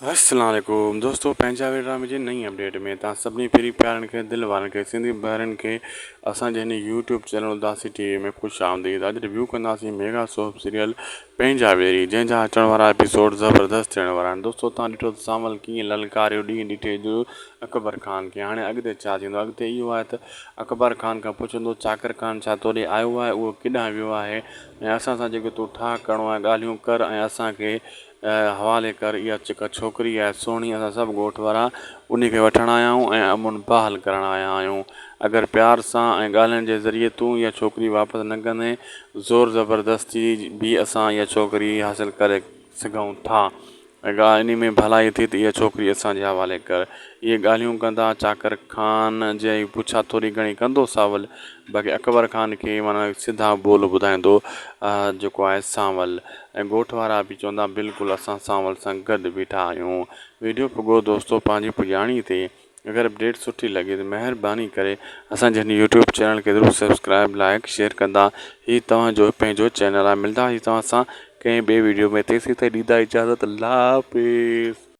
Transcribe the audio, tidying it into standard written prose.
السلام عليڪم دوستو پنهنجا وير ڊرامي جي نئين اپڊيٽ ۾ توهان سڀني پرين پيارن کي دل وارن کي سنڌي ڀائرن کي اسان جي هن YouTube channel Udasi T V ۾ خوش آمديد اڄ ريويو ڪنداسين ميگا سوپ سيريل پنهنجا ويري جنهن جا اچڻ وارا ايپيسوڊ زبردست ٿيڻ وارا آهن دوستو توهان ڏٺو ته سانول ڪيئن للڪاريو ڏينهن ڏٺي جو اڪبر خان کي هاڻي اڳتي ڇا ٿيندو اڳتي اهو آهي ته اڪبر خان کان پڇندو چاڪر خان ڇا توڏي آيو آهي اهو ڪيڏانهن ويو آهي ۽ اسان سان جيڪو تو ٺاهه ڪرڻو آهي ڳالهيون ڪر ۽ اسان کي حوالي ڪر اها جيڪا ڇوڪري آهي سهڻي اسان سڀ ڳوٺ وارا انهي کي وٺڻ آيا آهيون ۽ امن بحال ڪرڻ آيا آهيون اگر پيار سان ۽ ڳالهين جي ذريعي تون اها ڇوڪري واپس نه ڪندين زور زبردستي به اسان اها ڇوڪري حاصل ڪري سگهون ٿا ۽ انهي ۾ ڀلائي ٿي ته اها ڇوڪري اسان جي حوالي ڪر اهي ڳالهيون ڪندا چاڪر خان جي پڇا ٿوري گهڻي ڪندو سانول باقي اڪبر خان کي معنيٰ سڌا ٻول ٻڌائيندو جيڪو آهي سانول ۽ ڳوٺ وارا به چوندا بلڪل اسان سانول سان گڏ بيٺا آهيون ويڊيو پڳو دوستو پنهنجي پڄاڻي تي اگر اپڊيٽ سٺي لڳي ته مهرباني ڪري اسان جي هن يوٽيوب چينل کي ضرور سبسڪرائب لائڪ شيئر ڪندا هي توهان جو پنهنجو چينل آهي ملدا هي توهان سان ڪنهن ٻي ويڊيو ۾ تيسين تائين ڏيندا اجازت الله حافظ.